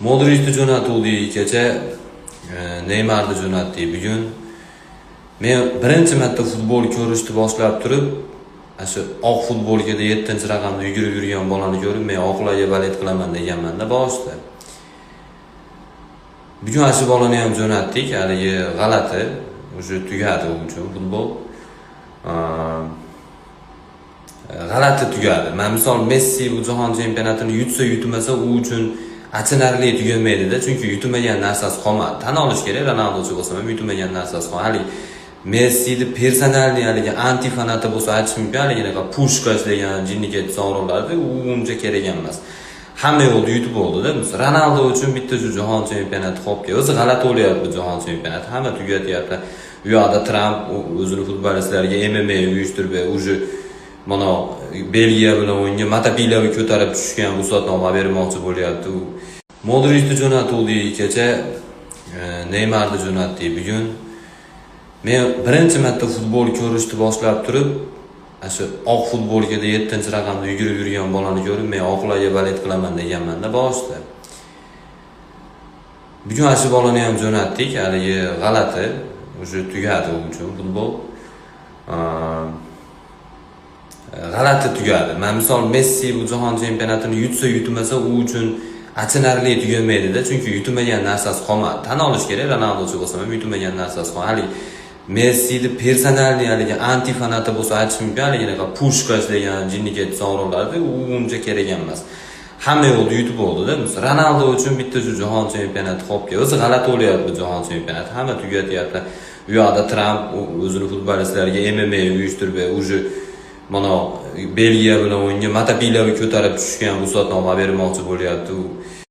Modrichni jo'natuvdik kecha, Neymarni jo'natdik bugun. Men birinchi marta futbol ko'rishni boshlab turib, ana shu oq futbolkada 7-raqamda yugurib yurgan bolani ko'rib, men oqlarga болеть qilaman deganman-da boshida. Bugun ana shu bolani ham jo'natdik, haligi g'alati, уже tugadi u uchun futbol. G'alati tugadi. Man misol Messi bu jahon chempionatini yutsa yutmasa u uchun achinarli tugamaydida, chunki yutmagan narsasi qolmadi. Tan olish kerak, Ronaldochi bo'lsam ham yutmagan narsasi qolmadi. Haligi Messini персональный haligi anti fanati bo'lsa aytish mumkin, haligi Pushkash degan jinniket sovrinlardi, u uncha kerak emas. Hamma yo'lda yutib bo'ldida. Ronaldo uchun bitta shu jahon chempionati qolib ketdi. O'zi g'alati bo'lyapti bu jahon chempionati. Hamma tugatyapti. U yoqda Tramp o'zini futbolistlarga MMA uyushtirib, уже mana Belgiya bilan o'yinga motopilavi ko'tarib tushgan ruxsatnoma bermoqchi bo'lyapti. U Modrichni jo'natuvdik kecha, Neymarni jo'natdik bugun. Men birinchi marta futbol ko'rishni boshlab turib, ana shu oq futbolkada 7-raqamda yugurib yurgan bolani ko'rib, men oqlarga болеть qilaman deganman-da boshida. Bugun ana shu bolani ham jo'natdik, haligi g'alati, уже tugadi u uchun futbol. G'alati tugadi. Man misol Messi bu jahon chempionatini yutsa yutmasa u uchun achinarli tugamaydida, chunki yutmagan narsasi qolmadi. Tan olish kerak, Ronaldochi bo'lsam ham yutmagan narsasi qolmadi. Haligi Messini персональный haligi anti fanati bo'lsa aytish mumkin, haligi Pushkash degan jinniket sovrinlardi, u uncha kerak emas. Hamma yo'lda yutib bo'ldida. Ronaldo uchun bitta shu jahon chempionati qolib ketdi. O'zi g'alati bo'lyapti bu jahon chempionati. Hamma tugatyapti. U yoqda Tramp o'zini futbolistlarga MMA uyushtirib, уже mana Belgiya bilan o'yinga motopilavi ko'tarib tushgan ruxsatnoma bermoqchi bo'lyapti. U